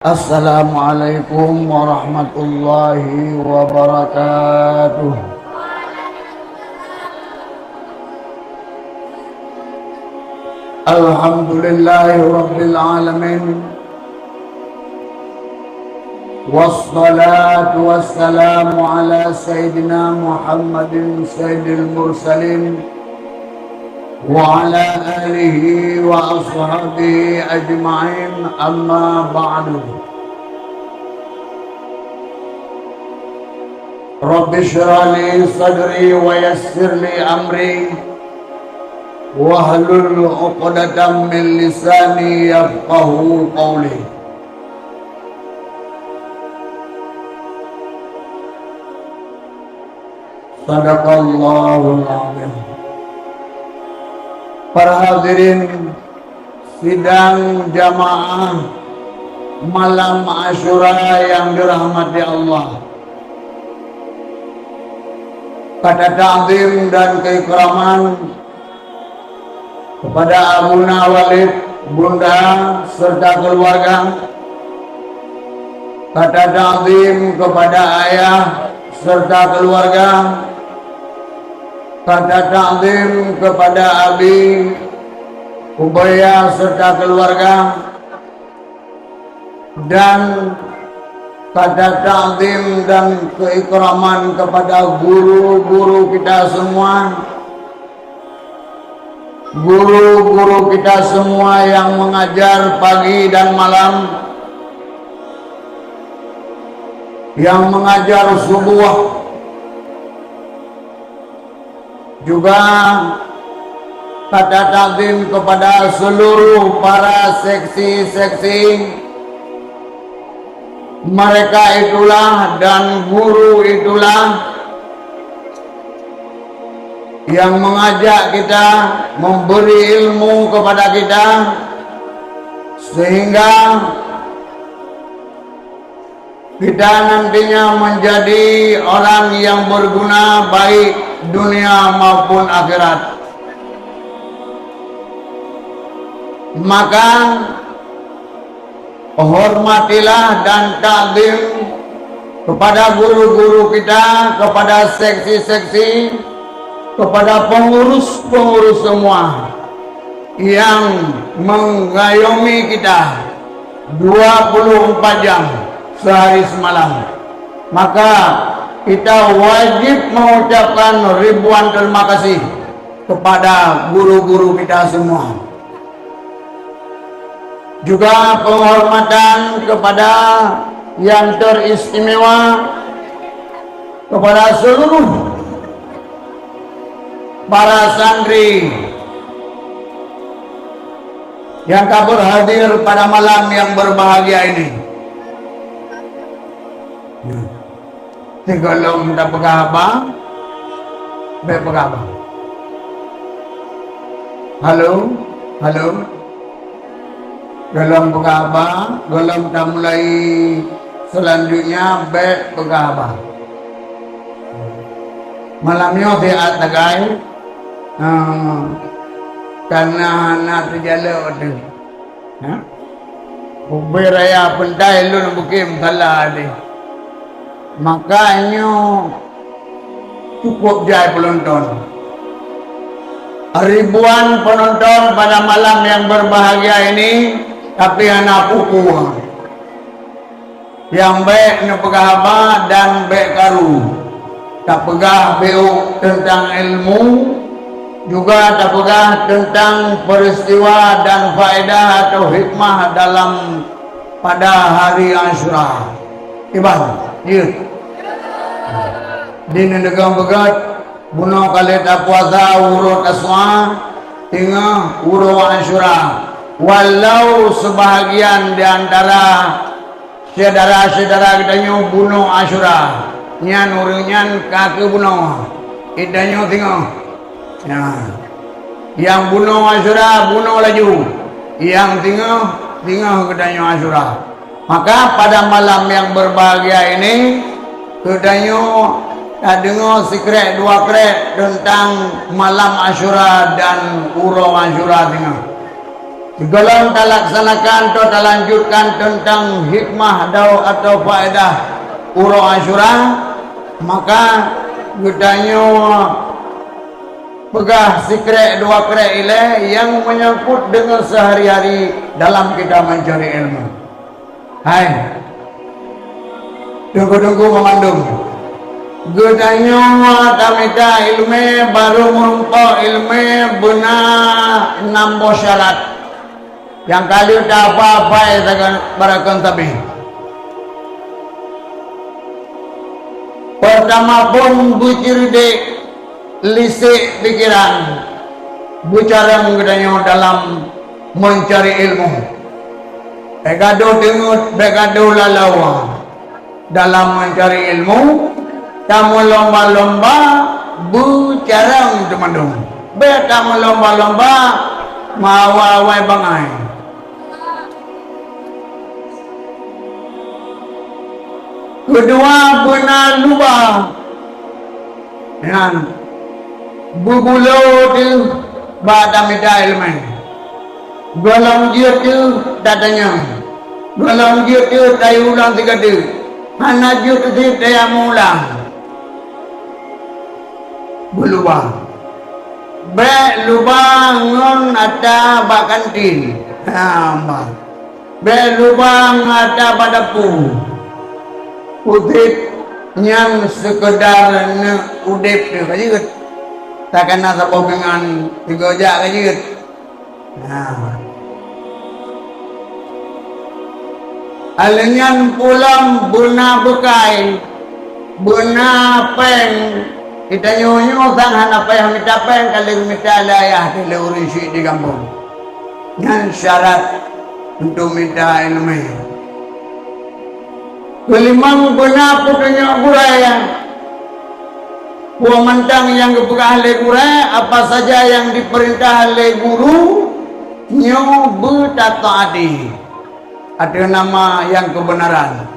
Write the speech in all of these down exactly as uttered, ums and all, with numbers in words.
Assalamualaikum warahmatullahi wabarakatuh. Alhamdulillahi rabbil alamin. Wassalatu wassalamu ala sayyidina Muhammadin sayyidil mursalin wa ala alihi wa ashabihi ajma'in, amma ba'du. Rabbi shrah li sadri wa yassir li amri wahlul 'uqdatam min lisani yafqahu qawli. Sadaqallahul azim. Para hadirin sidang jamaah malam Asyura yang dirahmati Allah. Kata takzim dan keikraman kepada Abuna Walid, Bunda, serta keluarga. Kata takzim kepada Ayah serta keluarga. Kata takzim kepada Abi, Ubaya serta keluarga. Dan kata takzim dan keikraman kepada guru-guru kita semua, guru-guru kita semua yang mengajar pagi dan malam, yang mengajar subuh, juga kata takzim kepada seluruh para seksi-seksi. Mereka itulah dan guru itulah yang mengajak kita, memberi ilmu kepada kita, sehingga kita nantinya menjadi orang yang berguna baik dunia maupun akhirat. Maka hormatilah dan takzim kepada guru-guru kita, kepada seksi-seksi, kepada pengurus-pengurus semua yang mengayomi kita dua puluh empat jam sehari semalam. Maka kita wajib mengucapkan ribuan terima kasih kepada guru-guru kita semua. Juga penghormatan kepada yang teristimewa kepada seluruh para santri yang ka berhadir pada malam yang berbahagia ini. Sigohlom tapeugah haba, bèk peugah haba. Halo, halo. Gohlom peugah haba, gohlom tamulai seulanjutnya bèk peugah haba. Malam nyoe siat sagai, eh, kana hana teujalok teuh. Ha? Ubé raya peuntai lôn bukém salah deh. Maka nyoe cukup jai peunonton. Ribuan penonton pada malam yang berbahagia ini, tapi hana peue-peue. Nyang bèk neupeugah haba dan bèk karu. Tapeugah beuh teuntang ilmu, juga tapeugah teuntang peuristiwa dan faedah atau hikmah dalam pada hari Asyura. Iban, jeuet. Di neugah beugöt, bunoe ka lheueh tapuasa uroe Asyura, teungoh uroe Asyura. Walau seubahagian di antara syedara-syedara geutanyoe bunoe Asyura, nyan ureueng nyan ka keuh bunoe. Geutanyoe teungoh. Nah, nyang bunoe Asyura, bunoe laju. Nyang teungoh, teungoh geutanyoe Asyura. Maka pada malam yang berbahagia ini, geutanyoe tadeungoe sikrek dua krek teuntang malam Asyura dan uroe Asyura teungoh. Sigohlom talaksanakan atau talanjutkan teuntang hikmah atau, atau faedah uroe Asyura, maka geutanyoe peugah sikrék dua krék ilée nyang menyangkut deungon seuhari-hari dalam kita mencari ilmu. Hai, teungku-teungku banmandum, geutanyoe tamita iéleumé, barô meurumpok iéleumé beuna nam boh syarat nyang ka lheueh ta-apa-apai sagan barakan sabe. Peurtama phon beuceureudeuk, lisek pikeran, beucarông geutanyoe dalam meuncari ilmu. Bék gadôh teungeut, bék gadôh laloe. Dalam meuncari ilmu, tameulomba-lomba beucarông teumandum. Bék tameulomba-lomba meuawai-awai bangai. Keudua, beuna luba. Nyan, beubulo teuh bak tamita iéleumé. Gohlom jeuet teuh tatanyong. Gohlom jeuet teuh tayue ulang sigateuk. Hana jeuet teuh tayue meuulang. Beuluba. Bék luba ngon ata bak kantin. Ha, ma. Bék luba ngon ata bak dapu. Udeb nyan seukeudar neuk udeb teuh ka jeuet. Takana saboh pingan sigoe jak ka jeuet. Nah. Alheuh nyan pulang beuna beukai, beuna péng. Geutanyoe nyoe sang hana payah mita péng, ka lheueh mita lé ayah teuh lé ureuëng syik di gampông. Nyan syarat untuk mita iéleumé. Keulimong, beuna peutunyok gurée. Peue mantong nyang geupeugah lé gurée, apa saja nyang jipeurintah lé guru, nyoe beutataati ateueh nama nyang keubeunaran.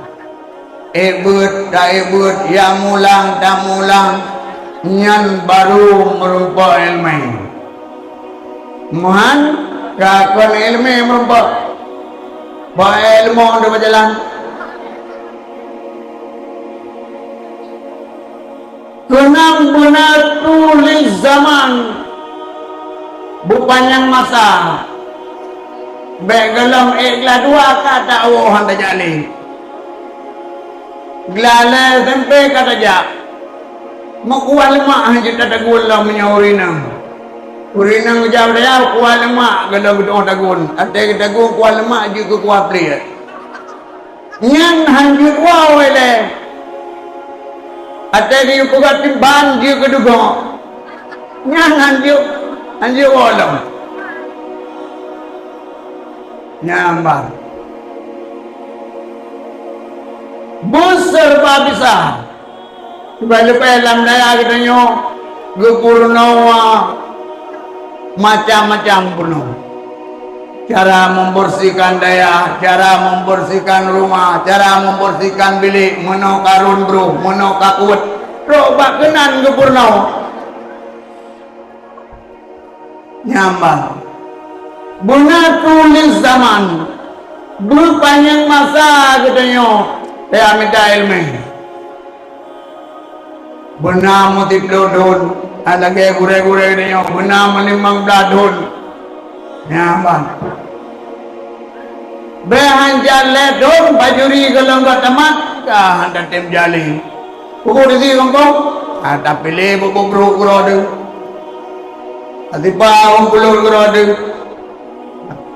Ék beuet, taék beuet, ya mulang, tamulang, nyan barô meurumpok iéleumé. Meuhan, ka kon iéleumé meurumpok. Bak iéleumé deuh beujalan. Keunong, beuna tuléh zaman, beupanyang masa. Bék gohlom ék glah dua ka tawoe hana tajak lé. Glah lhée S M P ka tajak. Meukuah leumak hanjeuet tatagun lom meunyoe ureuëng inong. Ureuëng inong geujak u dayah kuah leumak gohlom geutu'oh tagun. Até geutagun kuah leumak jeuet keu kuah pliek. Nyan hanjeuet woe lé. Até geuyue peugah tiban jeuet keu dugok. Nyan hanjeuet, hanjeuet woe lom. Nyan ban. Beuseureuba bisa. Leubeh-leubeh lam dayah geutanyoe geupeurunoe macam-macam peurunoe. Cara membersihkan dayah, cara membersihkan rumah, cara membersihkan bilék, meunoe ka rhun broh, meunoe ka kuet, trok bak keunan geupeurunoe. Nyan ban. Beuna tuléh zaman, beupanyang masa geutanyoe tajak mita iéleumé. Beuna meusiploh thon, lagée gurée-gurée geutanyoe, beuna meulimong blaih thon. Nyan ban. Bék han jak lhée thon, pajoh ri gohlom ka tamat, ka han tatem jak lé. Peue di gampông? Ka tapiléh buet-buet brok keudroe teuh. Ka sipa ureuëng peuleuen keudroe teuh.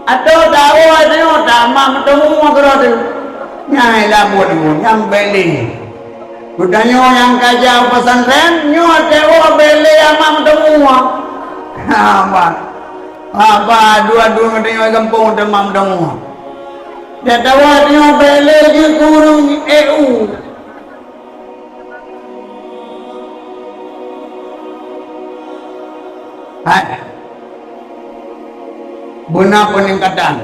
Atau tawoe tanyoe tamat meuteumé keudroe teuh. Nyan lagée buet nyan bék lé. Geutanyoe nyang ka jak u pesantren, nyoe tawoe bék lé amat meuteumé. Ha, bah. Haba dua-dua geutanyoe gampông teuma meuteumé. Tatawa tanyoe bék lé jeuet keu ureuëng E U. Hai. Beuna peuningkatan.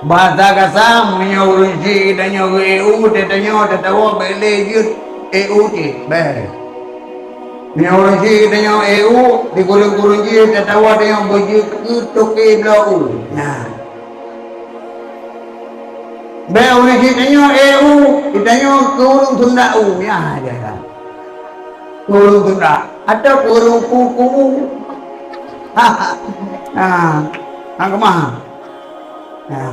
Bahasa gasa, meunyoe ureuëng syik geutanyoe geu E U, geutanyoe tatawa bék lé jeuet E U cit, bék. Nyoe ureueng chik tanyoe, eh, u, di kureueng-kureueng jih tatawa tanyoe beujeuet keu toke bloe u. Nah. Bèk ureueng chik tanyoe, eh, u, di tanyoe keu ureueng sundak u. Ya, ya, ya. Keu ureueng sundak. Atau keu ureueng kuku. Ha. Hang keumah. Nah.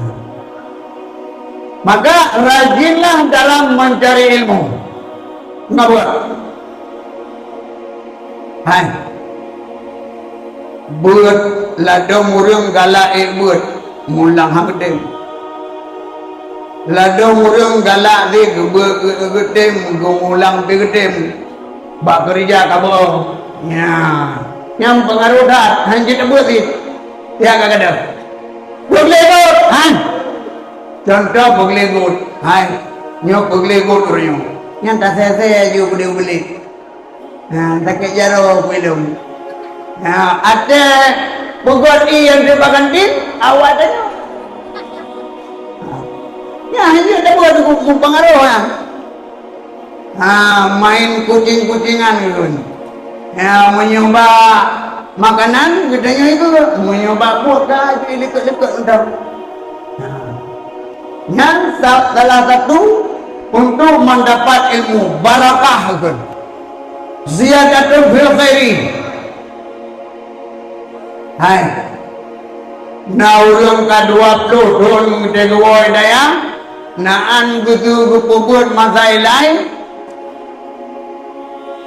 Maka rajinlah dalam mencari ilmu. Nggak buat. Hai. Beuet ladôm ureueng galak ék beuet, mulang hana geutem. Ladôm ureueng galak zikr beuet geutem, geumulang pi geutem. Bak keurija kaboh. Nya. Nyang peungaroh that, han jeuet beuet zikr. Yak ka gadôh. Peugleh gôt, han. Contoh peugleh gôt. Hai, nyoe peugleh gôt ureueng nyoe. Nyan tasé-sé aju keudéh ubé. Ha, sakét jaroe peulom. Ha, até peugöt ié nyang teuba kantin, awai tanyoe. Ha. Nyan hana tabuet peungaroh nyan. Ha, main kucing-kucingan ulôn. Ya, meunyoe bak makanan, geutanyoe ikot. Meunyoe bak buet, ka jeuet likot-likot mantong. Ha. Nyan sa-, salah satu untuk mendapat ilmu, barakah ikot. Ziyadatun fil khairi. Hai. Na ureueng ka dua ploh thon geuteuguwoe dayah, na an geuteupeubeuet masa ilai,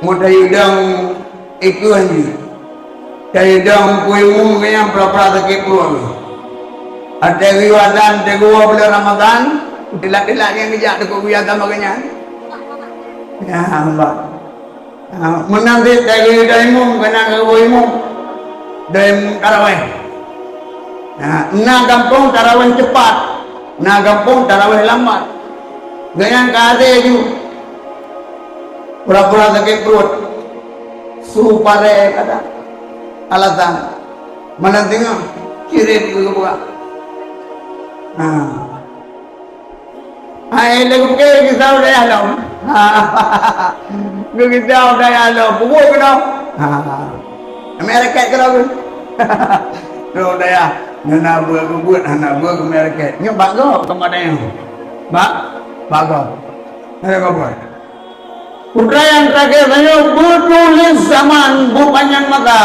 meutayeudong ikeuh jih. Tayeudong peue imum nyang peura-peura sakét pruet. Até riwazan teuguwoe buleuen Ramadhan, tilak-tilak nyang geujak teukuk riwazan bak geuhnyan. Ya Allah. Ha, meunan cit lagèe dayah imum, keunan lagèe imum. Dayah imum taraweh. Ha, na gampông taraweh cepat, na gampông taraweh lambat. Gobnyan ka asèe ju. Pura-pura sakét pruet. Su paré kada. Alasan. Meunan teungoh cirét geubuka. Ha. Hai, lé geupeugah kisah dayah lom. Geugisah dayah lom. Peubuet keunoe. Ha. Amai rakyat keunoe. Droe dayah. Hana buet, peubuet hana buet, amai rakyat. Nyoe bak gob, teuma dayah. Bak, bak gob. Hana gob buet. Putra nyang terakhir tanyoe, beutôi zaman buet panyang masa.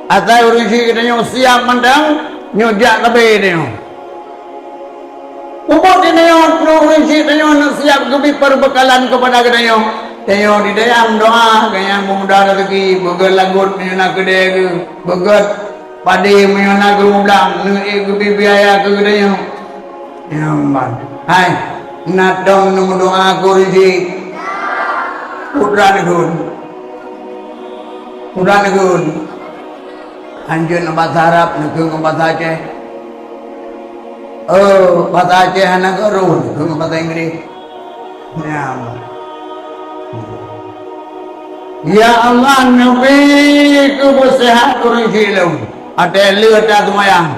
Asai ureueng chik geutanyoe siap mantong, nyoe jak sabe tanyoe. Ubak tanyoe, ureueng chik tanyoe neuk siap geubri perbekalan keupada geutanyoe. Tanyoe di dayah meudoa, gobnyan meumudah raseuki, beugöt lagot meunyoe na keudè geuh, beugöt padé meunyoe na geumublang, neuk ék geubri biaya keu geutanyoe. Nyan ban. Hai, na tom neumeudoa keu ureueng chik? Putra neukheun. Putra neukheun. Hanjeuet ngon basa Arab, neukheun ngon basa Aceh. Oh, basa Aceh hana geuroh, neukheun ngon basa Inggréh. Nyan ban. Ya Allah, neubri keu beuseuhat ureueng chik lôn. Até lheueh taseumayang.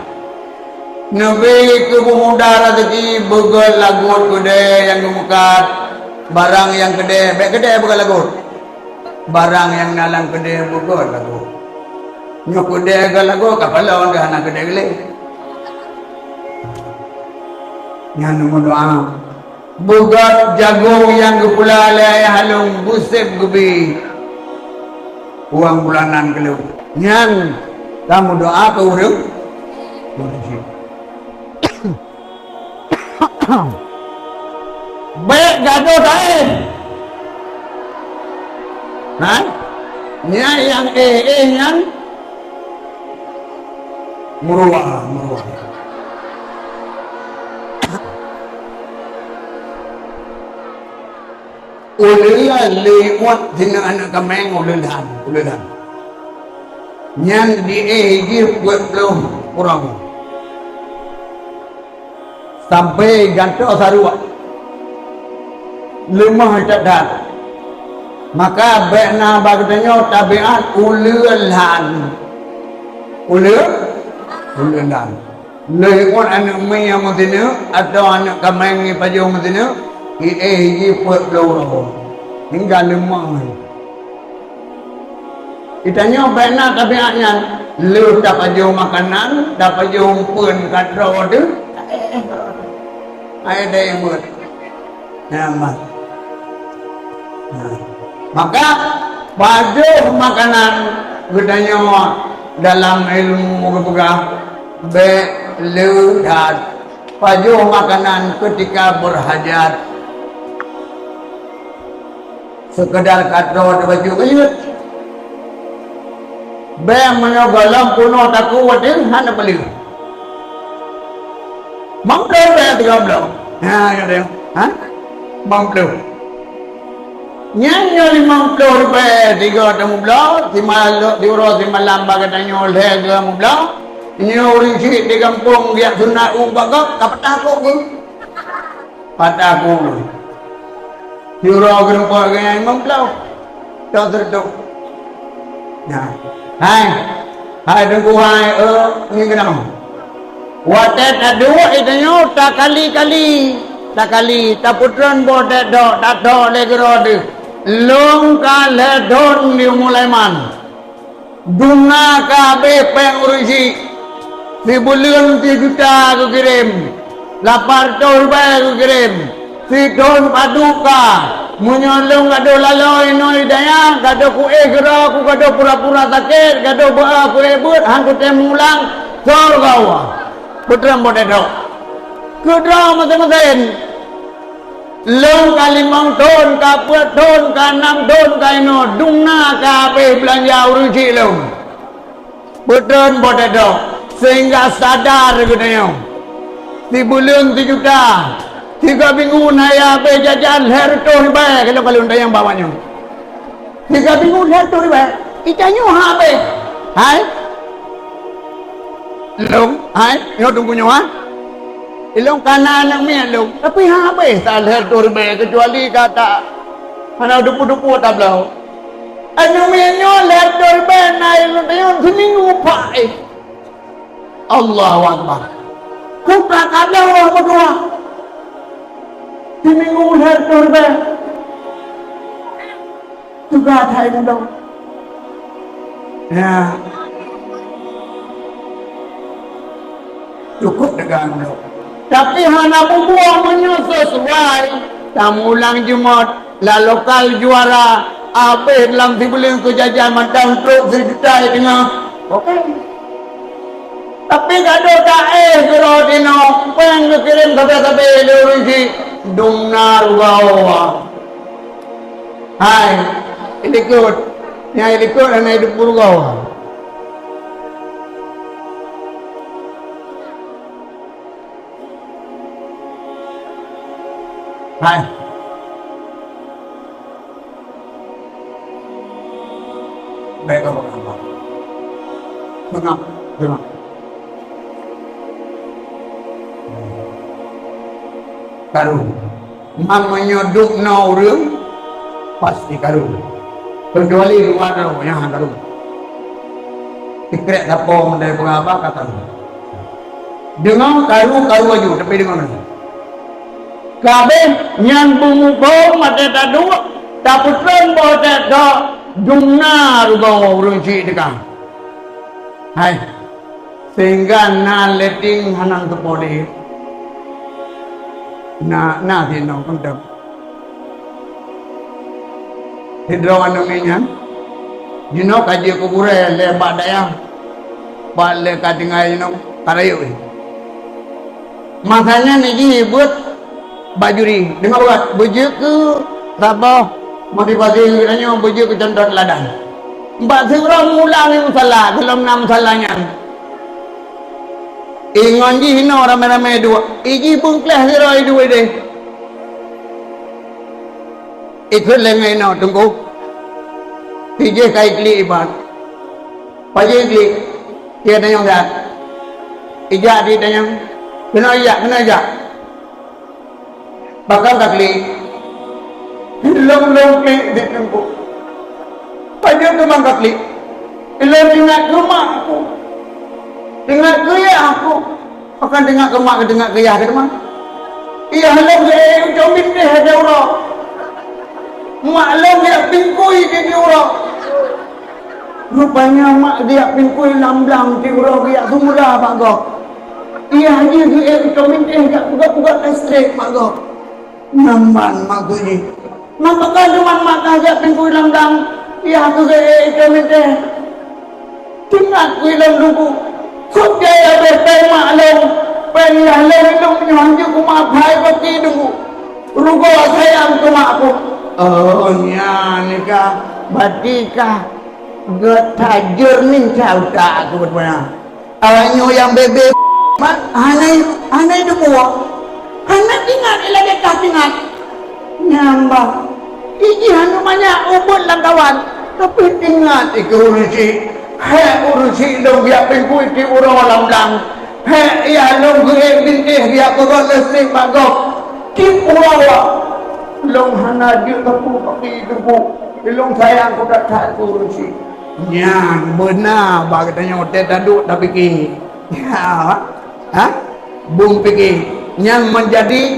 Neubri keu beumudah raseuki, beugöt lagot keudè nyang geumeukat, barang nyang keudè, bèk keudè beugöt lagot. Barang nyang na lam keudè beugöt lagot. Nyoe keudè göt lagot, ka palong deuh hana keudè geuh lé. Nyan neumeudoa. Beugöt jagong nyang geupula lé ayah lôn, beusép geubi uang bulanan keu lôn. Nyan tameudoa keu ureueng. Bèk gadôh taén. Nah, nyan nyang éh-éh nyan meuruwa, meuruwa. Ulèe lé uet sineuk aneuk kaméng ulèe lhan, ulèe lhan. Nyan di éh jih peuet ploh uroe. Sampai gantoe saruek. Leumah that-that. Maka bèk na bak geutanyoe tabiat ulèe lhan. Ulèe, ulèe lhan. Lheueh uet aneuk miet meusineuk, atawa aneuk kaméng ipajoh meusineuk, i éh jih peuet ploh uroe. Hingga leumah. Geutanyoe bèk na tabiat nyan, lheueh tapajoh makanan, tapajoh umpeuen ka droe deuh, hai dai beuet. Nyan mah. Nah. Maka, pajoh makanan geutanyoe dalam ilmu geupeugah bèk le that. Pajoh makanan keutika beurhajat. Seukeudar ka droe tabacut keu jeuet. Bèk meunyoe gohlom peunoh takue watèe hana peuleueh. Limong ploh ribèe tiga bloe. Ha, ya deh. Ha? Limong ploh. Nyan nyoe limong ploh ribèe tiga teumubloe, simalam, siuroe simalam bak geutanyoe lhèe geuh mubloe. Nyoe ureueng chik di gampông geujak sunat u bak gob, ka patah kok geuh. Patah kok geuh. Siuroe geurumpok geuh nyan limong ploh. Tok seureutôh. Nah. Hai. Hai Teungku hai, eh, ngieng keunoe. Watèe taduek geutanyoe takali-kali, takali, tapeutreun boh tét dok, tatok lé keudroe deuh. Lôn ka lhèe thôn di Umu Laiman. Dum na ka habéh péng ureueng chik. Sibuleuen sijuta geukirém. Lapan reutôh ribèe geukirém. Sithôn padub ka. Meunyoe lôn gadôh laloe inoe di dayah, gadôh kuéh keudroe, ku gadôh pura-pura sakét, gadôh beu-a kuéh beuet, han kutem mulang, soe geuh Allah. Peutreun boh tét dok. Keudroe maséng-maséng. Lôn ka limong thôn, ka peuet thôn, ka nam thôn, ka inoe, dum na ka habéh beulanja ureueng chik lôn. Peutreun boh tét dok, sehingga sadar geutanyoe. Sibuleuen sijuta, sigoe minggu na habéh jajan lhèe reutôh ribèe, kalau, kalau tanyong bak awak nyoe. Sigoe minggu lhèe reutôh ribèe, geutanyoe han habéh. Hai? Lôn, hai? Nyoe Teungku nyoe, ha? Ilôn ka na aneuk miet lôn, tapi han habéh lhèe reutôh ribèe, keucuali ka ta-, hana dupu-dupu tabloe. Aneuk miet nyoe lhèe reutôh ribèe na ilôn tanyong siminggu paih. Allahu Akbar. Kuka ka bloe meutuah. Siminggu lhèe reutôh ribèe. Teuga that ilôn. Ya. Cukup teuga ilôn. Tapi hana mubuang meunyoe sesuai. Tamulang jumôt, la lokal juara, habéh lam sibuleuen keu jajan mantong trok sijuta teungoh. Oke. Tapi gadôh taéh keudroe tinoe, péng geukirém sabe-sabe lé ureueng chik, dum na rugoe. Hai, ilikot. Nyang ilikot hana idup peurugoe. Hai. Bèk kah peugah. Seungab, seungab. Karu. Man meunyoe duek noe ureueng, pasti karu. Keucuali dua droe nyang han karu. Sikrek sapo meudeh peugah haba ka karu. Deungoe karu, karu aju, tapi deungoe na. Ka abéh nyan beumuphom watèe taduek, tapeutrön boh tét dok, dum na rugoe ureueng chik teuka. Hai, sehingga na letting hana teupo lé. Na, na sinoe keuntém. Sidroe aneuk miet nyan, jinoe ka jeuet keu gurèe lé bak dayah, bak lé ka tinggai jinoe ka rayeuk jih. Masa nyan jih beuet bak juri, deungoe beuet, beujeuet keu saboh motivasi geutanyoe, beujeuet keu cuntoh teuladan. Bak siuroe mula ngon musala, gohlom na musala nyan. Ingon jih inoe ramé-ramé duek, ijih beungkléh sidroe iduek ideh. Ikheun lé ngon inoe teungku. Ijih ka iklik iban. Pajoh iklik, ie tanyong that. Ijak di tanyong. Keunoe ijak, keunoe ijak. Pakon kaklik? Lôn-lôn klik di teungku. Pajoh teuma kaklik? Ilôn ingat keu mak ku. Ingat keu yah ku. Pakon teuingat keu mak, teuingat keu yah keu teuma? Yah lôn geuék ucok bindéh di uroe. Mak lôn geuék bingkui di uroe. Rupanya mak geujak pingkui lam blang, tiep uroe geujak sumra bak gob. Yah jih geuék keu minteh jak peugöt-peugöt listrik bak gob. Nyan ban mak keu jih. Maka teuma mak ka geujak pingkui lam blang, yah keu geuék keu minteh. Teuingat keu lôn Teungku, seb jai habéh péng mak lôn, péng yah lôn, lôn nyoe hanjeuet kumaphai bak Teungku. Rugoe sayang keu mak ku. Oh, nyan ka, berarti ka geutajur ninca utak aku beutôi. Awaknyoe nyang bebe mat, hana, hana teubuah. Hana teuingat, lagèe ka teuingat. Nyan bah, iji hana manyak ubit lam kawan, tapi teuingat ikeue ureueng chik. Hék ureueng chik lôn geujak pingkui tiep uroe lam blang. Hék yah lôn geuék binteh geujak peugöt listrik bak gob. Tiep uroe lôn hana jeuet sapeue bak Teungku. Lôn sayang keu that-that keu ureueng chik. Nyan beuna bak geutanyoe watèe taduek tapike. Ha? Ha? Beumpike. Nyan meunjadi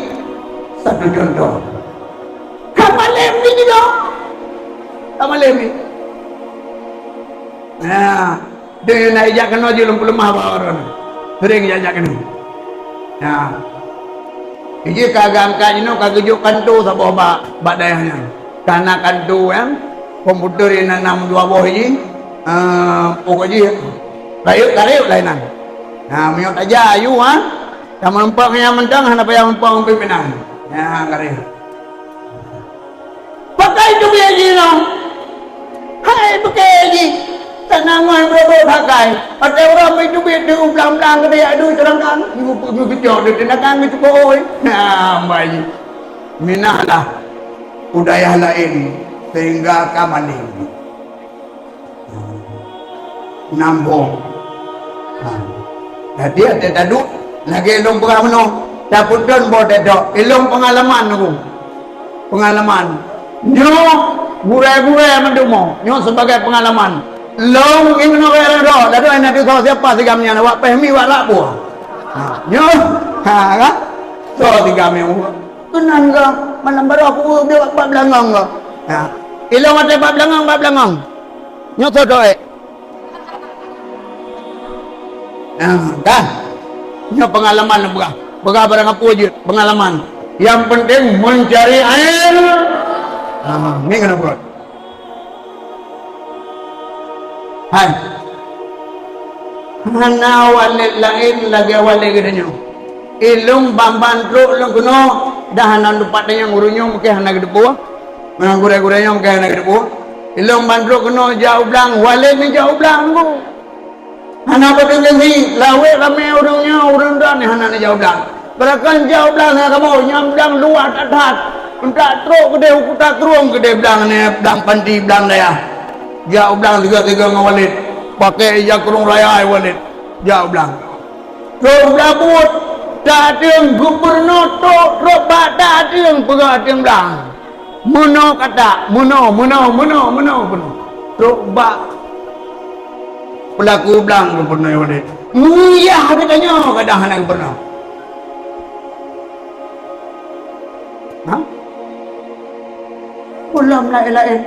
satu contoh. Ka malem ni juga. Ka malem ni. Nah, deh na ijak keunoe jih lôn peuleumah bak ureueng. Sering ijak-jak keunoe. Nah. Iji ka geuangkat jinoe ka geujok kanto saboh bak, bak dayah nyan. Ka na kanto nyan, komputer nyang na nam dua boh iji, eh, pokok jih rayeuk-rayeuk lainan. Nah, meunyoe taja ayue, ha, tameurumpok ngon nyang mantong hana payah muphom ngon pimpinan. Nyan ka rayeuk. Pakai teubiet jinoe. Hai, pakai jih. Tanaman beureuguek pakai. Watèe uroe teubiet teu u blang-blang keudéh, aduh, teurangkan. Geupeucok di teunakang geucukôi. Nah, baik. Minahlah u dayah laén sehingga ka maling. Nambong. Ha. Jadi, watèe taduek, lagèe lôn peugah meunoe, tapeutrön boh teutok, ilôn peungalaman aku. Peungalaman. Nyoe gurèe-gurèe mandum, nyoe sebagai peungalaman. Lôn ingat lagèe droe, lalu hana teusoe siapa sigam nyan, awak pèh mi wak lak buah. Ha, nyoe, ha, kan? Soe sigam nyan. Keunan ka, malam baroe aku ueh bak, bak beulangong ka. Ha. Ilôn watèe bak beulangong, bak beulangong. Nyoe soe teuh, eh? Nah, kan? Nyoe peungalaman lôn peugah. Peugah barang apa jeuet, peungalaman. Yang penting mencari air. Ah, ngieng keunan buet. Hai. Hana walét laén lagèe walét geutanyoe. Ilôn ban-ban trok lôn keunoe, dah hana lupat tanyong ureueng nyoe mungken hana geuteupeue. Ngon gurèe-gurèe nyoe mungken hana geuteupeue. Ilôn ban trok keunoe jak u blang, walét neujak u blang, Bu. Hana padum gengsi, lawét ramé ureueng nyoe, ureueng droeneuh hana neujak u blang. Beureukan jak u blang ngon kamoe, nyan blang luwah that-that. Eunteuk trok keudéh u Kuta Krueng keudéh blang nyan, blang panti, blang dayah. Jak u blang sigoe-sigoe ngon walét. Pakai ija krueng raya walét. Jak u blang. Trok u blang buet, tak ateueng gubunur trok, trok bak tak ateueng peugah ateueng blang. Meunoe kata, meunoe, meunoe, meunoe, meunoe, meunoe. Trok bak peulaku blang gubunur walét. Meuyah geutanyoe kadang hana gubunur. Ha? Ulôn laén-laén.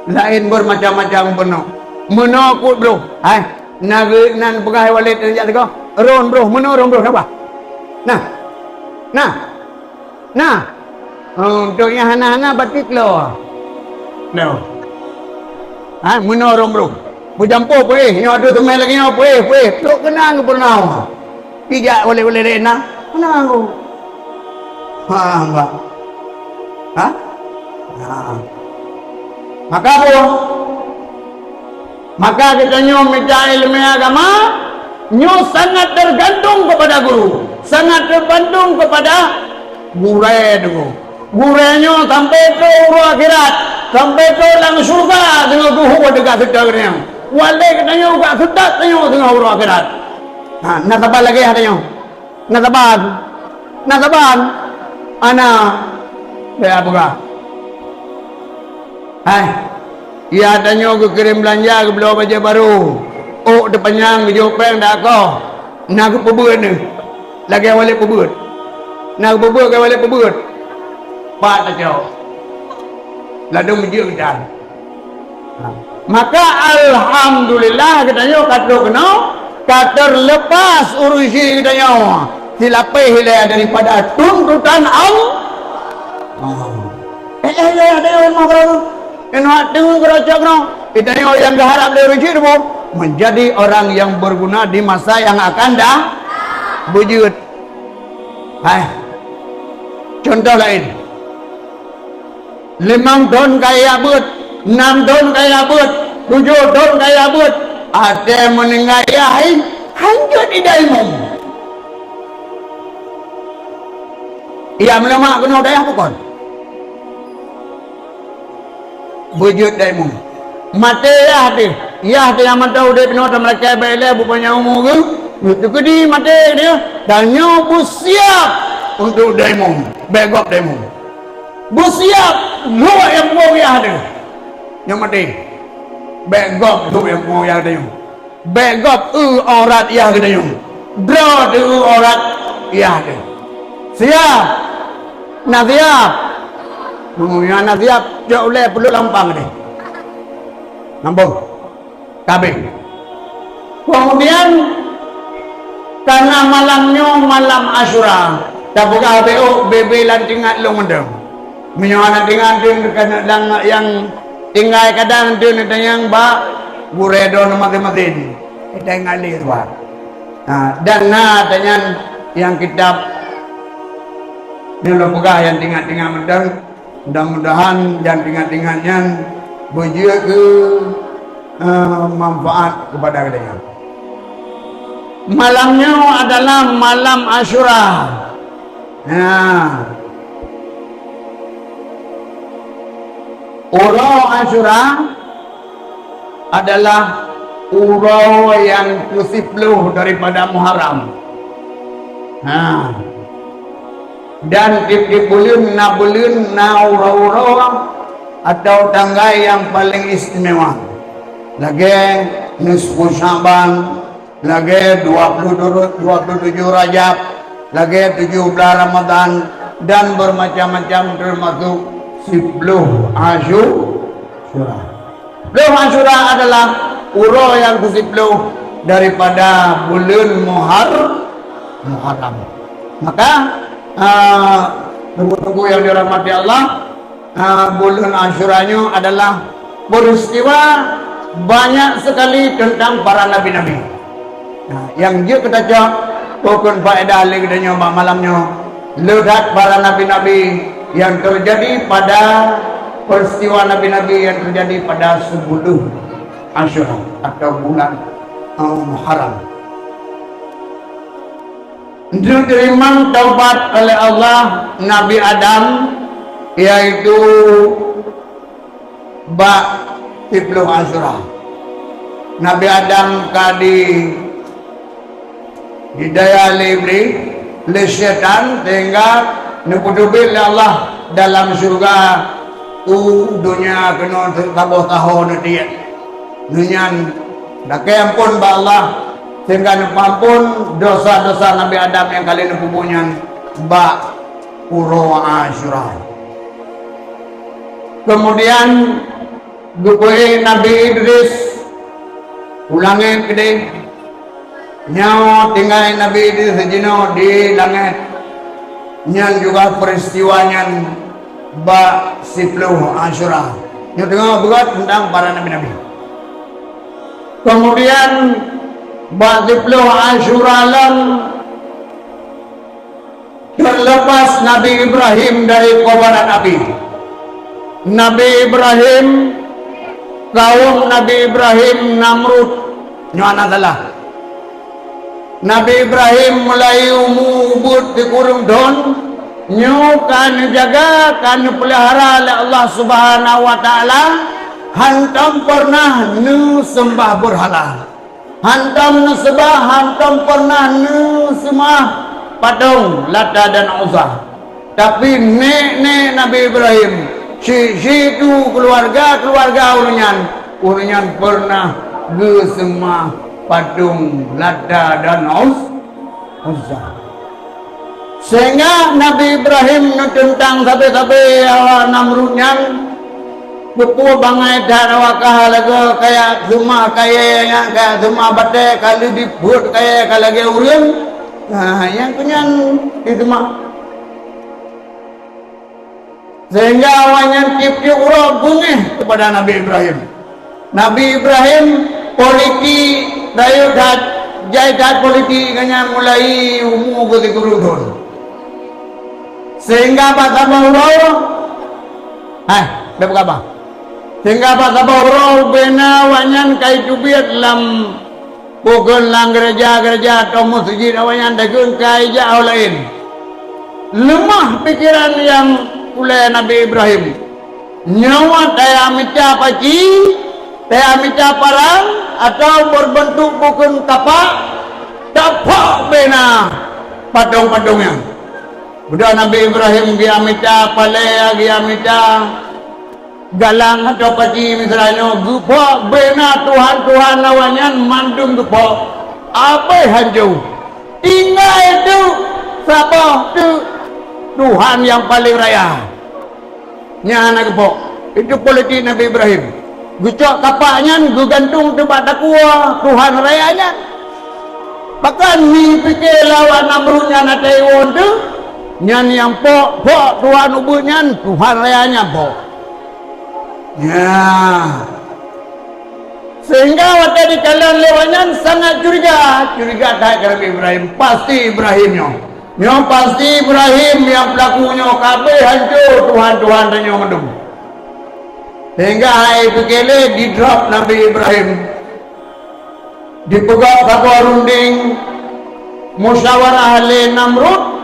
Laén beumacam-macam peunoh. Meunoe keuh broh. Hai, na geu-, nan peugah walét jak sigoe. Rôn broh, meunoe rôn broh, na bah? Nah. Nah. Nah. Oh, untuk nyang hana-hana batik lo. Lo. Hai, meunoe rôn broh. Beujampoe peuéh, nyoe adu teumé lagèe nyoe peuéh, peuéh. Trok keunan keu peunoh. Ijak walét-walét na. Keunan keu. Ha, bah. Ha? Ha. Maka apa? Maka geutanyoe mita ileumèe agama, nyoe sangat teugantung keupada guru, sangat teugantung keupada gurèe teungku. Gurèe nyoe sampai trok uroe akhirat, sampai trok lam syeuruga teungoh geuhue teuka seutôt geutanyoe. Walét geutanyoe ka seutôt tanyoe teungoh uroe akhirat. Ha, na saban lagèe geutanyoe. Na saban. Na saban. Ana. Bèk peugah. Hai. Yah tanyoe geukirém beulanja, geubloe bajèe barô. Ôk teupanyang, geujok péng dak akoh. Na geupeubeuet neuh. Lagèe walét peubeuet. Na geupeubeuet, lagèe walét peubeuet. Pat tacok. Ladôm meujeuet geutan. Maka alhamdulillah geutanyoe ka trok keunoe, ka terlepas ureueng chik geutanyoe silapeh ilée daripada tuntutan Allah. Eh, eh, ya, ada yang mau kalau kena hati kalau cak kena. Kita yang yang harap dari rezeki tu menjadi orang yang berguna di masa yang akan dah bujut. Hai. Contoh lain. Limong thon kaya beuet, enam thon kaya beuet, tujoh thon kaya beuet. Ada meninggal ya hai, hanjut di daimong. Ia meuleumah keunoe dayah bukon. Beujeuet dai mu. Maté yah teuh. Yah teuh nyang mantong udeb inoe tameulakée bak ilée bukon nyang umu geuh. Teukeudi maté teuh. Dan nyoe beusiab untuk dai mu. Bék gob dai mu. Beusiab lhok nyang mueng yah teuh. Nyang maté. Bék gob lhok nyang mueng yah teuh. Bék gob eu aurat yah geutanyoe. Droe teu eu aurat yah teu. Siab. Na siab. Meunyoe na siab, cok ulée peuleueh lampang deh. Nambong. Kabeh. Kemudian, karena malam nyoe malam Asyura, tapeugah beu bebe lam tingat lôn mantong. Meunyoe hana tinggai teuh keuneuk nyang tinggai kadang teuh neutanyong bak gurée droe maséng-maséng. Tinggai lé tuan. Ha, dan na tanyan nyang kitab nyang lôn peugah nyang tinggai-tinggai mantong. Mudah-mudahan nyang tinggai-tinggai nyan beujeuet keu, eh, manfaat kepada geutanyoe. Malam nyoe adalah malam Asyura. Nah, uroe Asyura adalah uroe nyang keusiploh daripada Muharram. Nah, dan tiep-tiep buleuen na buleuen na uroe-uroe atau tanggai nyang paleng istimewa, lagée nisfu Sya'ban, lagée dua puluh dua, dua puluh tujoh Rajab, lagée tujoh blaih Ramadan, dan bermacam-macam termasuk siploh Asyu-, Asyura. Siploh Asyura adalah uroe nyang keusiploh daripada buleuen Muhar-, Muharram. Maka, ah, teungku-teungku nyang dirahmati Allah, ah, buleuen Asyura nyoe adalah peristiwa banyak sekali tentang para nabi-nabi. Nah, nyang jeuet keutacok, peue kheun faedah lé geutanyoe bak malam nyoe, le that para nabi-nabi nyang teujadi pada peristiwa nabi-nabi nyang teujadi pada siploh Asyura atau bulan, eh, Muharram. Neuteurimong taubat oleh Allah Nabi Adam, yaitu bak siploh Asyura. Nabi Adam ka di, didaya lé Iblih, lé syaitan, sehingga neupeuteubiet lé Allah dalam syeuruga u donya keunoe saboh saho neutiek. Neunyan lakée amphon bak Allah, sehingga neupeuamphon desya-desya Nabi Adam nyang ka lheueh neupeubuet nyan bak uroe Asyura. Keumudian, geupeuék Nabi Idris u langét keudeh. Nyoe tinggai Nabi Idris jinoe di langét. Nyan juga peristiwa nyan bak siploh Asyura. Nyoe teungoh beugét teuntang para nabi-nabi. Keumudian, bak siploh Asyura lom, terlepas Nabi Ibrahim dari kobaran api. Nabi Ibrahim, kaum Nabi Ibrahim Namrud, nyoe hana salah. Nabi Ibrahim mulai umu ubeut sikureueng thon, nyoe ka neujaga, ka neupeulihara lé Allah Subhanahu wa Taala, hantom peureunah neuseumbah beurhala. Hantom neuseubah, hantom peureunah neuseumah patong Lata dan Uzza. Tapi nék-nék Nabi Ibrahim, si-, situ keuluwarga-keuluwarga ureuëng nyan, ureuëng nyan peureunah geuseumah patong Lata dan Uz-, Uzza. Sehingga Nabi Ibrahim neuteuntang sabe-sabe awak Namrud nyan, Peue-peue bangai that awak ka lagèe kaya seumah kayèe nyan, kaya seumah batèe, ka lheueh jipeuet kayèe ka lagèe ureueng. Nah, nyang keunyan diseumah. Sehingga awaknyan tiep-tiep uroe beungéh keupada Nabi Ibrahim. Nabi Ibrahim politik rayeuk that, jai that politik geuh nyan mulai umu geuh sikureueng thôn. Sehingga bak saboh uroe, hai, bèk peugah. Sehingga bak saboh uroe ubena awaknyan ka jiteubiet lam Bukon lam gereja-gereja atau meuseujid awaknyan dageng ka ijak ho laén. Leumah pikeran nyang ulèe Nabi Ibrahim. Nyoe taya mita paci, taya mita parang, atau berbentuk bukon kapak, taphok bena patong-patong nyan. Udah Nabi Ibrahim geujak mita palèe, geujak mita galang atau paci misra nyoe, geuphok bena tuhan-tuhan awaknyan mandum geuphok, abéh hanco. Tinggai teuk saboh teuk Tuhan nyang paleng raya. Nyan hana geuphok. Itu politik Nabi Ibrahim. Geucok kapak nyan geugantung teuk bak takue Tuhan raya nyan. Pakon mi pike lawan Namrud nyan até iwon teuh, nyan nyang phok, phok Tuhan ubeut nyan, Tuhan raya nyan phok. Ya. Sehingga watèe jikalon lé awaknyan sangat curiga, curiga that keu Nabi Ibrahim. Pasti Ibrahim nyoe. Nyoe pasti Ibrahim nyang peulaku nyoe, ka abéh hanco tuhan-tuhan tanyoe mandum. Sehingga hai pike lé didrop Nabi Ibrahim. Dipeugah saboh runding musyawarah lé Namrud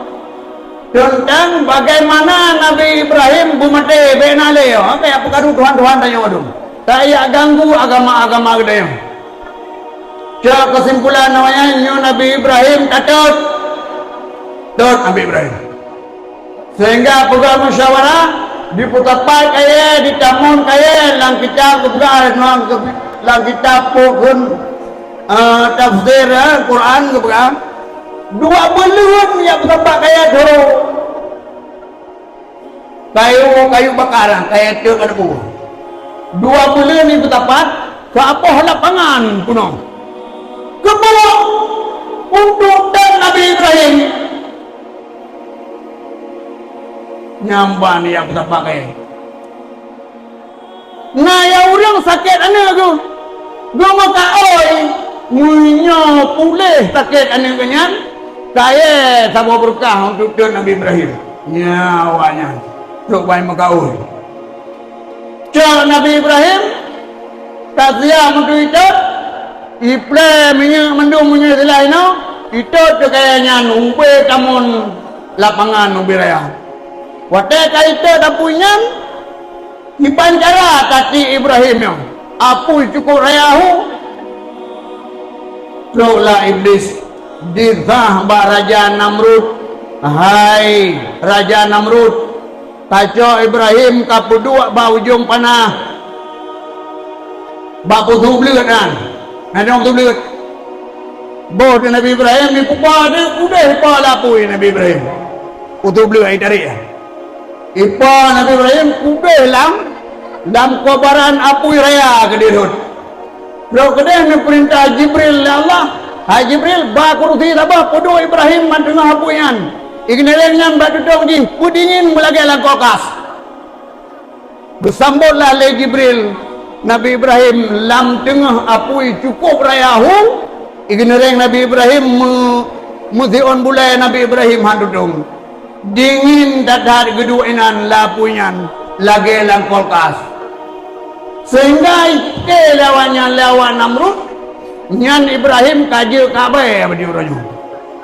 teuntang bagaimana Nabi Ibrahim beumaté bèk na lé, oh, bèk peukaru tuhan-tuhan tanyoe dum. Tajak ganggu agama-agama geutanyoe. Cok keusimpulan awaknyan nyoe Nabi Ibrahim tatot. Tot Nabi Ibrahim. Sehingga peugah musyawarah, dipeusapat kayèe, ditamong kayèe, lam kitab geupeugah, lam kitab pokon, eh, tafsir, eh, Quran geupeugah, dua buleuen nyang peusapat kayèe tho. Kayu, kayu bakar, kayèe teuk ka teupeue. Dua buleuen nyang peusapat, keu apoh lapangan peunoh. Keupeue? Untuk dan Nabi Ibrahim. Nyan ban nyang peusapat kayèe. Na nyang ureueng sakét aneuk geuh, geuh meukaôi, meunyoe puléh sakét aneuk geuh nyan, kayèe saboh beureukat untuk teuk Nabi Ibrahim. Nyan awaknyan trok ban meukaôi. Cok Nabi Ibrahim, ka siap meuteue itot, iplè minyeuk mandum meunyoe silah inoe, itot keu kayèe nyan ubé tamon lapangan ubé raya. Watèe ka itot apui nyan, kiban cara tatiek Ibrahim nyoe, apui cukôp raya hu. Troklah Iblis disah bak Raja Namrud, "Hai Raja Namrud, kacok Ibrahim ka peuduek bak ujong panah, bak peutôh bleuet nyan." Na dong peutôh bleuet. Boh di Nabi Ibrahim, ipupa di udeh ipa lapui Nabi Ibrahim. Peutôh bleuet itarek. Ipa Nabi Ibrahim udeh lam, lam kobaran apui raya keudeh rhot. Trok keudeh neupeurintah Jibril lé Allah, "Hai Jibril, ba kurusi saboh peuduek Ibrahim ban teungoh apui nyan. Igeuneuréng nyan bak tutong jih, peudingin meulagèe lam kulkas." Geusambotlah lé Jibril Nabi Ibrahim lam teungoh apui cukôp raya hu, igeuneuréng Nabi Ibrahim meu-, meusiôn bulèe Nabi Ibrahim han tutong. Dingin that-that geuduek inan lapui nyan lagèe lam kulkas. Sehingga ike lawan nyan lé awak Namrud, nyan Ibrahim ka jeuet ka abèe bak uroe nyoe.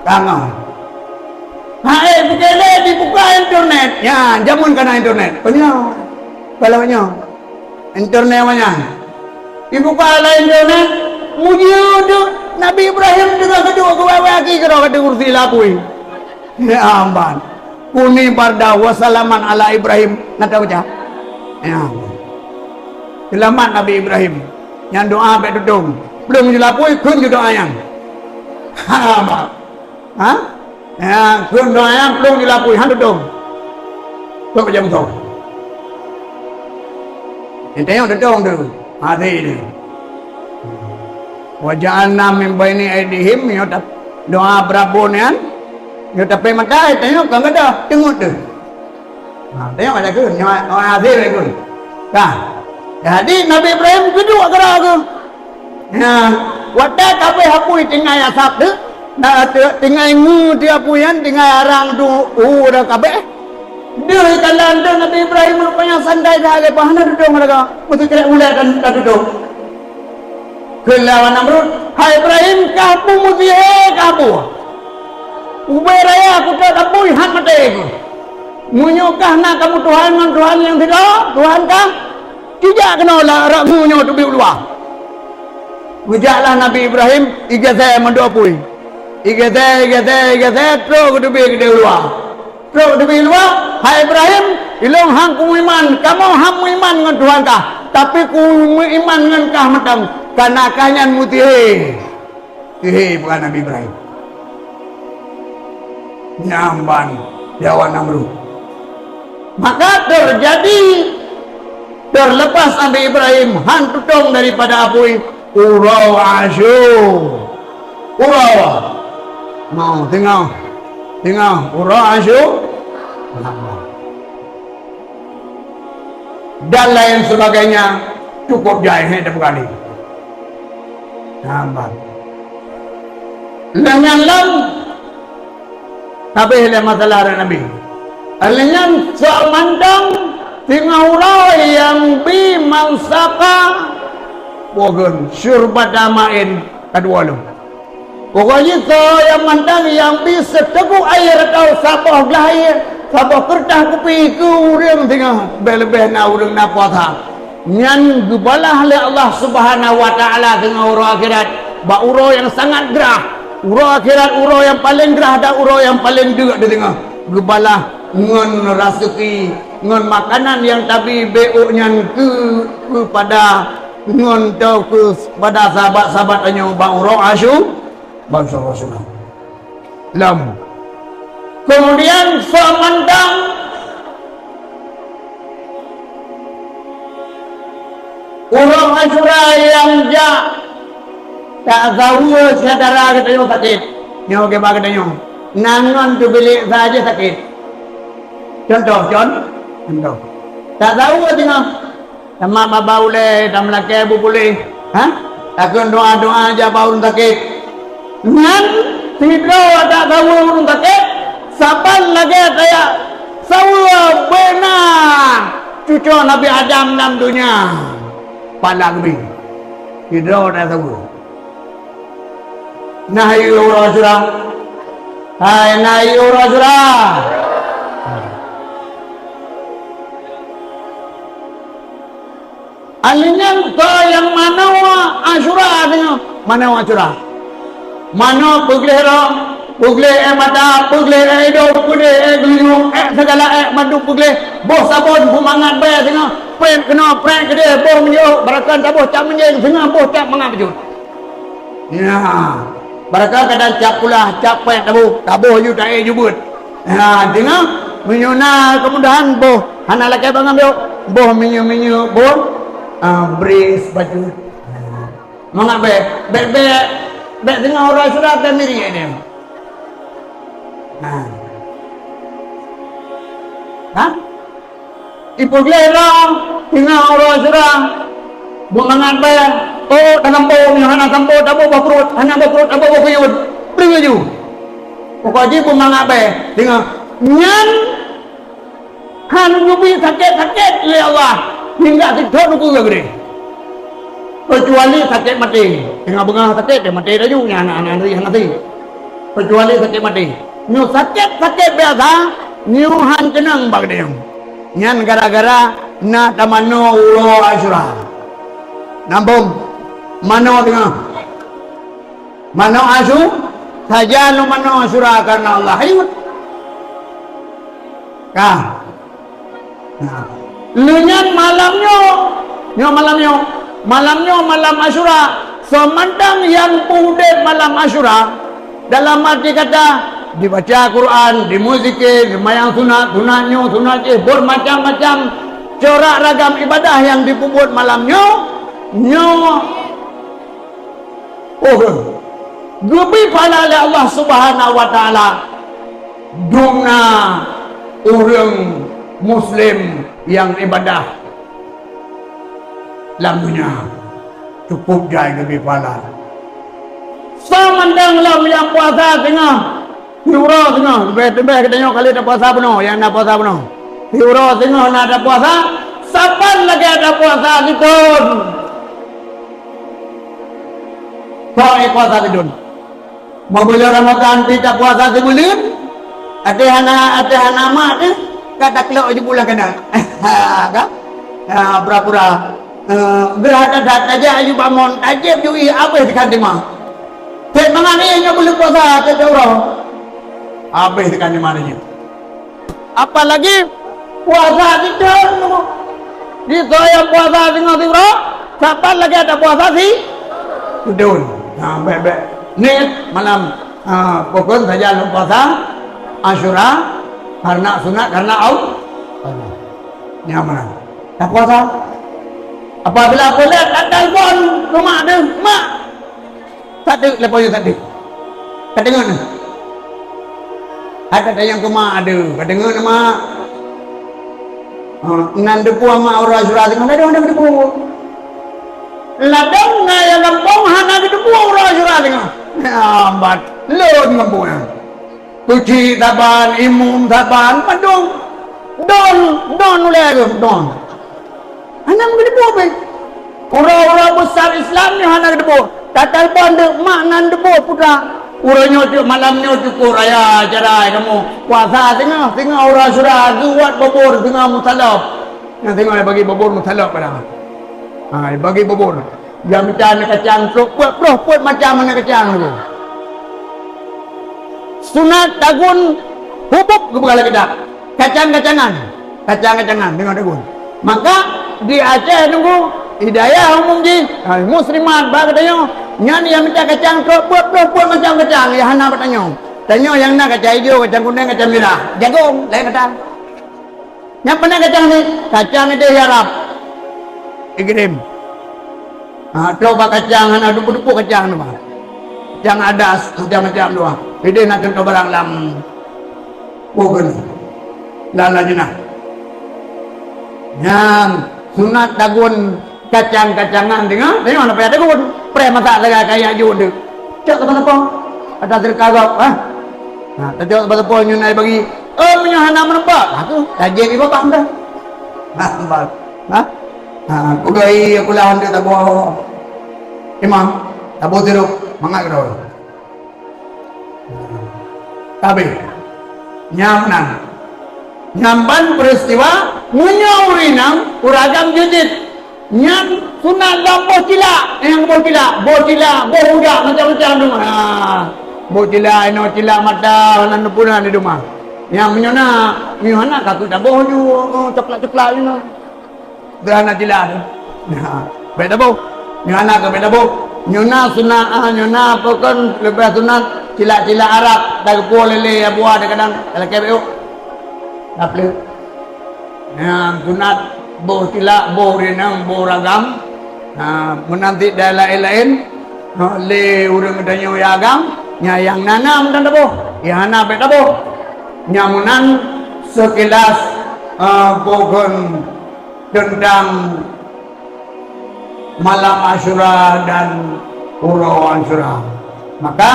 Tangoh. Hai, bukée lé dibuka internet. Nyan, jameun ka na internet. Peunyoe. Kalau nyoe. Internet awak nyan. Dibuka lah internet. Mujur tu Nabi Ibrahim teungoh geuduek keu wai-wai aki keudroe ka di kursi lapui. Ya amban. Kuni barda wa salaman ala Ibrahim. Na tabaca? Ya. Seulamat Nabi Ibrahim. Nyan doa bèk tutong. Plueng ju lapui, kheun ju doa nyan. Ha, bah. Ha? Ya, kheun doa nyan, plueng ju lapui, han tutong. Kok bajang tu. Tanyong tutong tu. Hati tu. Wa ja'alna min baini aidihim, nyoe tap-, doa peurabot nyan. Nyoe tapi mata, tanyong kan kata, teungut tu. Ha, tanyong ada ke? Nyoe, nyoe hati tu. Ka. Jadi, Nabi Ibrahim keuduk geura ke. Nah, watèe kabeh apui tinggai asap tu, na, tu, tinggai ngu di apui nyan, tinggai arang tu, u dah kabeh. Deuh ikalon deuh Nabi Ibrahim rupanya santai dah lé, bah na tudong lagak, meusikrek ulèe dan, dan tudong. Kheun lé Namrud, "Hai Ibrahim, kah bu meusihe, kah bu. Ubé raya kutok apui han maté ku. Meunyoe kah na kamoe Tuhan ngon Tuhan nyang sidroe, Tuhan kah?" Tijak keunoe lam rot nyoe teubiet u luwa. Geujaklah Nabi Ibrahim, igèsè mandum apui. Igèsè, igèsè, igèsè, trok geuteubiet keudéh u luwa. Trok geuteubiet u luwa, "Hai Ibrahim, ilôn han kumeuiman, kamoe han meuiman ngon Tuhan kah, tapi kumeuiman ngon kah mantong, kareuna kah nyan meusihe." Sihe peugah Nabi Ibrahim. Nyan ban jawaban Namrud. Maka teujadi, teulepas Nabi Ibrahim han tutong daripada apui, uroe Asyura. Uroe. Mau tengok. Tengok uroe Asyura. Dan lain sebagainya, cukup jai hé teupeugah lé. Saban. Lheueh nyan lom, habéh lé masalah aneuk Nabi. Lheueh nyan sok mantong teungoh uroe nyang bi man saqa, boh geun syurbata ma'in, ka dua lom. Pokok jih soe nyang mantong nyang bi siteugok air atau saboh glah air, saboh keureutah kupi keu ureueng singoh, leubeh-leubeh na ureueng na puasa. Nyan geubalah lé Allah Subhanahu wa Taala singoh uroe akhirat, bak uroe nyang sangat grah. Uroe akhirat uroe nyang paleng grah dan uroe nyang paleng deuk di singoh. Geubalah ngon raseuki, ngon makanan nyang tabi bék nyan keu, keupada ngon teuh keupada sahabat-sahabat tanyoe bak uroe Asyu-, bak uroe Asyura. Lom. Kemudian sok mantong uroe Asyura nyang jak tasaweue syedara geutanyoe sakét. Nyoe kiban geutanyoe. Nan ngon teubilék saja sakét. Contoh, con-, contoh. Tasaweue singoh. Tamat babah ulèe, tameulakèe bu puléh. Ha? Takheun doa-doa jak bak ureueng sakét. Nyan sidroe tasaweue ureueng sakét, saban lagèe tajak saweue beuna cucoe Nabi Adam lam donya. Pahala geubi. Sidroe tasaweue. Na hayeue uroe Asyura? Hai, na hayeue uroe Asyura? Alèh nyan soe nyang manoe Asyura singoh? Manoe Asyura. Manoe peugleh droe, peugleh èk mata, peugleh èk idông, peugleh èk geulinyueng, èk sigala èk mandum peugleh. Boh sabon beumangat bèe singoh, prèt keunoe, prèt keudéh, boh meunyoe, barakan saboh cap meunjéng singoh, boh cap mangat bacut. Nyan, barangkapeue kadang cap kulah, cap pèt taboh, taboh ju taék ju beuet. Nyan, deungö, meunyoe na keumudahan boh, hana lakèe bangai biôh, boh minyeuk-minyeuk, boh, ah, bris bacut. Mangat bèe, bèk, bèk, bèk deungö uroe Asyura bèk mirék nyan. Nah. Hah? Ipeugleh droe, teungoh uroe Asyura, beumangat bèe, oh, tasampoe, meunyoe hana sampoe, taboh bak pruet, hana bak pruet, taboh bak kuyuet, peue laju. Pokok jih beumangat bèe, teungoh nyan hana geubri sakét-sakét lé Allah, hingga sithon ukeue geudeh. Keucuali sakét maté, teungoh beungoh sakét, dia maté laju, nyan aneuk-aneuk hana maté. Keucuali sakét maté. Nyoe sakét-sakét biasa, nyoe han keunong bak geutanyoe. Nyan gara-gara na tamanoe uroe Asyura. Nambom, manoe teungoh. Manoe Asyu-, sajan manoe Asyura kareuna Allah. Hayut. Ka. Nah. Lheueh nyan malam nyoe, nyoe malam nyoe, malam nyoe malam Asyura, soe mantong nyang peuudép malam Asyura, dalam arti kata, dibaca Quran, dimeusiké, seumayang sunat, sunat nyoe, sunat jih, buet macam-macam Corak ragam ibadah nyang jipeubuet malam nyoe, nyoe, oh, geubri pahala lé Allah Subhanahu wa Taala dumna ureuëng muslim nyang ibadah lam donya. Cukup jai geubri pahala. Samantang lom nyang puasa singoh, siuroe singoh, leubeh-leubeh geutanyoe kali tapuasa bunoe, nyang na puasa bunoe. Siuroe singoh na tapuasa, saban lagée tapuasa sithon. Soe puasa sithon? Meubuleuen Ramadhan pih tapuasa sibuleuen, até hana, até hana mak teuh, ka taklok ju bulan kada. Ka? Ha, pura-pura. Eh, geurah that-that tajak ju bak mon, tajép ju ié, abéh teuka teuma. Cék mangat ié nyoe buleuen puasa, cék uroe. Abéh teuka teuma laju. Apalagi puasa sithon. Di soe nyang puasa singoh siuroe, saban lagée tapuasa si sithon. Nah, bék-bék. Niet malam, ah, pokon saja lôn puasa Asyura karena sunat, karena au-, Allah. Nyan meunan. Tapuasa. Apabila puléh, tatelepon keu mak deuh, "Mak, sadeuk leupah nyoe sadeuk. Kadeungoe na." Hai tatanyong keu mak, "Aduh, kadeungoe na, Mak. Ha, nan teupeue mak uroe Asyura singoh?" "Ladôm hana geuteupeue." "Ladôm na nyang gampông hana geuteupeue uroe Asyura singoh." "Nyan ban lôn gampông nyan. Keuchik saban, imum saban, mandum. Don, don ulée geuh, don." Hana geuteupeue pih. Uroe-uroe besar Islam nyoe hana geuteupeue. Tatelepon deuk mak nan teupeue putra. Uroe nyoe cuk malam nyoe cukôp raya acara kamoe. Puasa singoh, singoh uroe Asyura geuwat bubur singoh meusalop. Nyang singoh bagi bubur meusalop padahai. Ha, bagi bubur. Nyang mita aneuk kacang trok peuet ploh peuet macam aneuk kacang tu. Sunat tagun hubub geupeugah lé kitab. Kacang-kacangan. Kacang-kacangan deungon dagun. Maka di Aceh nunggu hidayah umum jih, ha, muslimat bak geutanyoe, nyan nyang mita kacang trok peuet ploh peuet macam kacang, nyang hana bak tanyoe. Tanyoe nyang na kacang ijo, kacang kuneng, kacang mirah, jagong, laén kacang. Nyang peunah kacang ni, kacang idéh Arab. Ikirim. Ha, trok bak kacang hana dupu-dupu kacang tu, bah. Kacang adas macam-macam tu, bah. Idéh na contoh barang lam buku ni. Lam, lam jeunah. Nyan sunat tagun kacang-kacangan deungon, deungon apa nyang tagun. Preh masak sagai kaya jeuet tu. Cok teupeu-teupeu. Ada sedekah gop, ha? Ha, tacok teupeu-teupeu nyoe na bagi. Oh, meunyoe hana meureumpok, ha tu, tajép ié babah dah. Ha, bah. Ha? Ha, peugah ié kulah hantu taboh. Imam, taboh tirok, mangat keudroe. Habéh. Nyan meunan. Nyan ban peristiwa meunyoe ureueng inong ureueng agam jeuet. Nyan sunat lom boh cilak, nyang boh cilak, boh cilak, boh budak macam-macam tu. Ha. Boh cilak, inoe cilak mata, nan pun na di rumah. Nyan meunyoe na, meunyoe hana ka keuh taboh ju, coklat-coklat inoe. Seudeurhana cilak tu. Ha, bék taboh. Nyoe hana keuh bék taboh. Nyoe na sunat, ah, nyoe na apa kon leubeh sunat cilak-cilak Arab, tageupue lé-lé ya buah kadang talakée bék. Tapleuek. Nyan sunat boh cilak, boh rinang, boh ragam. Ha, meunan cit dan laén-laén. Ha, lé ureueng geutanyoe ya agam, nyan nyang na na meunan taboh. Nyang hana bék taboh. Nyan meunan sekilas, ah, boh kon teuntang malam Asyura dan uroe Asyura. Maka,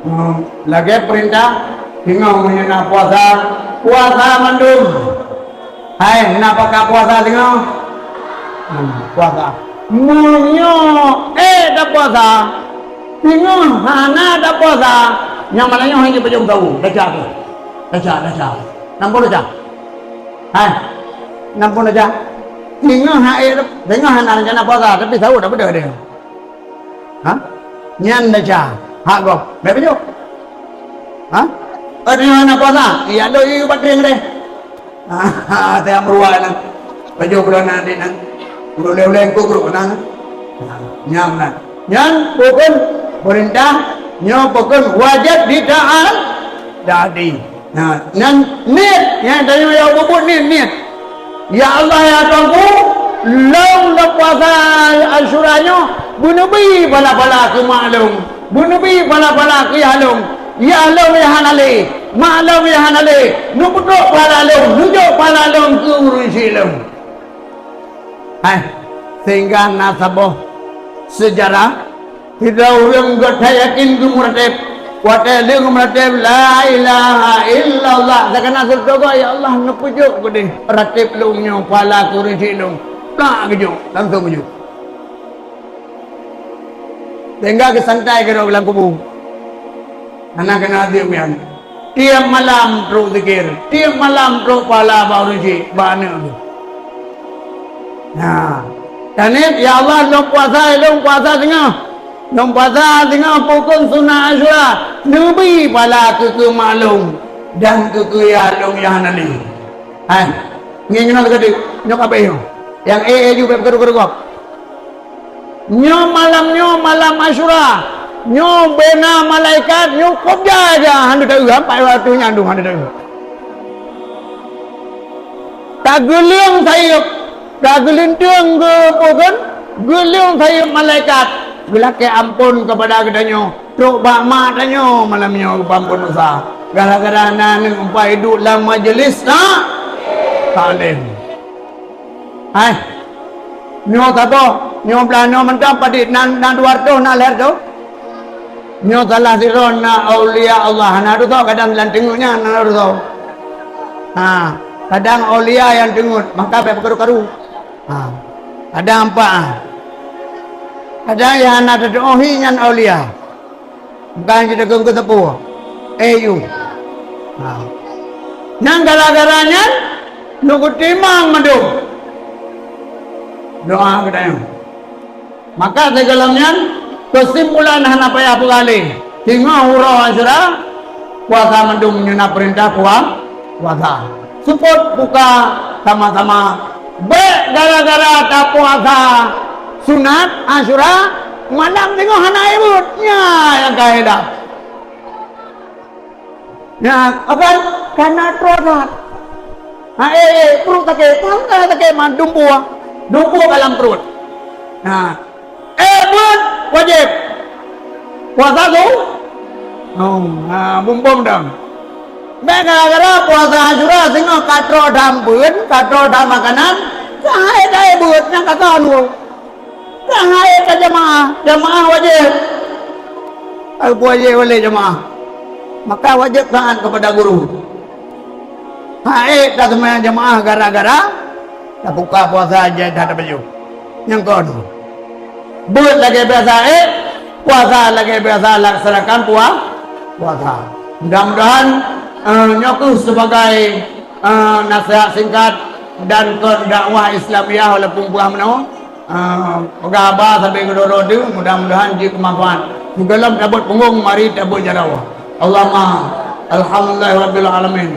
eh, lagée peurintah, singoh meunyoe na puasa, puasa mandum. Hai, na pakat puasa singoh? Hmm, puasa. Meunyoe ék tapuasa, singoh hana tapuasa, nyang malam nyoe hana jipajôh sahu. Desya tu. Desya, desya. Nampak desya? Hai, nampak desya? Singoh hana ék, singoh hana rencana puasa, tapi sahu dak beudôh deh. Ha? Nyan desya. Hak gob. Bék beujôh. Ha? Oh, singoh hana puasa. Iya, doi ubat ring deh. Ha, ha, teuh meuruwa nyan. Pajoh bulan na dek nyan. Ulée-ulée engkok brok na. Ha, nyan na. Nyan pokon peurintah, nyoe pokon wajéb ditaat, taati. Nah, nyan niet, nyan tanyoe nyang peubuet niet, niet. Ya Allah, ya Tuhanku, lôn, lôn puasa Asyura nyoe, beuneubi pala-pala keu mak lôn, beuneubi pala-pala keu yah lôn, yah lôn nyang hana lé, mak lôn nyang hana lé, neupeutrok pala lôn, neujok pala lôn keu ureueng syik lôn. Hai, sehingga na saboh seujarah, sidroe ureueng geutanyoe yakin geumeuratéb, watée lheueh geumeuratéb la ilaha illallah, sakana seutôt goe, "Ya Allah, neupeujok keudeh ratéb lôn nyoe pala keu ureueng syik lôn." Plak geujok, langsong geujok. Sehingga geusantai keudroe lam kubu. Hana keuneuk adeueng nyan. Tiep malam trok zikir, tiep malam trok pala bak ureueng syik, bak aneuk geuh. Nah, tanyoe, "Ya Allah, lôn puasa, lôn puasa singoh. Lôn puasa singoh pukon sunat Asyura, neubi pala keu keu mak lôn dan keu keu yah lôn nyang hana lé." Hai, ngieng keunoe teuka teuk, nyoe ka abéh nyoe. Nyang éh-éh ju bék keureugob-keureugob. Nyoe malam nyoe malam Asyura. Nyoe beuna malaikat, nyoe kobja aja hana taeu, ampat watée nyan dum hana taeu. Ka geuleueng sayeuep, ka geulinteung geupeue kon, geuleueng sayeuep malaikat, geulakée amphon keupada geutanyoe. Trok bak mak tanyoe malam nyoe geupeuamphon dosa. Gara-gara na aneuk pai duek lam majeulis ta-, taklim. Hai, nyoe saboh, nyoe blah nyoe mantong padit na, na dua reutôh na lhée reutôh. Nyoe salah sidroe na aulia Allah, hana dosa, kadang lam teungeut nyan hana dosa. Ha, kadang aulia nyang teungeut, maka bék peukaru-karu. Ha, kadang ampat, ha. Kadang nyang hana tatuoh hi nyan aulia. Bukan kita keu teupeue. Eh, yu. Ha. Nyang gara-gara nyan, neukeutimang mandum doa geutanyoe. Maka sigohlom nyan, keusimpulan hana payah peugah lé. Singoh uroe Asyura, puasa mandum nyoe na peurintah pua-, puasa. Seupôt buka sama-sama. Bék gara-gara tapuasa sunat Asyura, malam singoh hana éh beuet. Nyan nyang ka hilaf. Nyan, akan kana troh that. Ha, éh, éh, pruet sakét, tang ka sakét man dumpue. Dumpue ka lam pruet. Nah, éh beuet wajéb. Puasa su-, oh, ha, bumbong dong. Bék gara-gara puasa Asyura singoh ka troh that beuet, ka troh that makanan, ka hai ka éh beuet nyang ka kon woe. Ka hai ka jamaah, jamaah wajéb. Ai wajéb oleh jamaah. Maka wajéb taat kepada guru. Hai ka seumayang jamaah gara-gara tabuka puasa jai that baju. Nyang kon. Beuet lagée biasa éh, puasa lagée biasa laksanakan pua-, puasa. Mudah-mudahan, eh, nyoe kheueh sebagai, eh, nasihat singkat dan kon dakwah Islamiah walaupun peugah meunoe. Ah, peugah haba sabe keudroe-droe teuh, mudah-mudahan jeuet keu manfaat. Sigohlom tabeuet punggong, mari tabeuet jaroe. Allahumma, alhamdulillahirabbil alamin.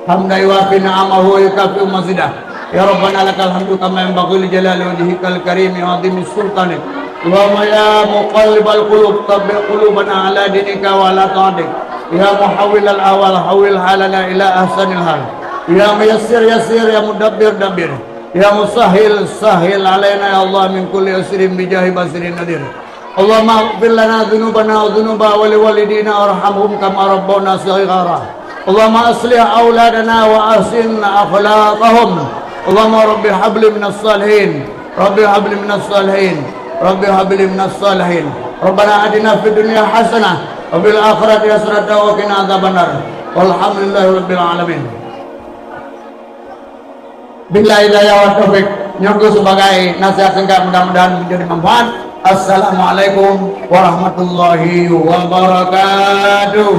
Hamdan yuwafi ni'amahu wa yukafi mazidah. Ya Rabbana lakal hamdu kama yanbaghi li jalali wajhikal karimi wa azimi sultanik. Allahumma ya muqallibal qulub, tsabbit qulubana ala dinika wa ala taatik. Ya muhawwilal ahwal, hawwil halana ila ahsanil hal. Ya muyassir yassir, ya mudabbir dabbir. Ya Musahhil, sahhil alaina ya Allah min kulli usrin bi jahi Basirin Nadir. Allahumma ighfir lana dzunubana wa dzunuba wali walidina warhamhum kama rabbawna shighara. Allahumma aslih auladana wa ahsin akhlaqahum. Allahumma rabbi habli minas salihin. Rabbi habli minas salihin. Rabbi habli minas salihin. Rabbana atina fid dunya hasanah wa fil akhirati hasanatan wa qina adzabannar. Walhamdulillahi rabbil alamin. Billahi hidayah wa taufik. Nyoe kheueh sebagai nasihat singkat, mudah-mudahan menjadi manfaat. Assalamualaikum warahmatullahi wabarakatuh.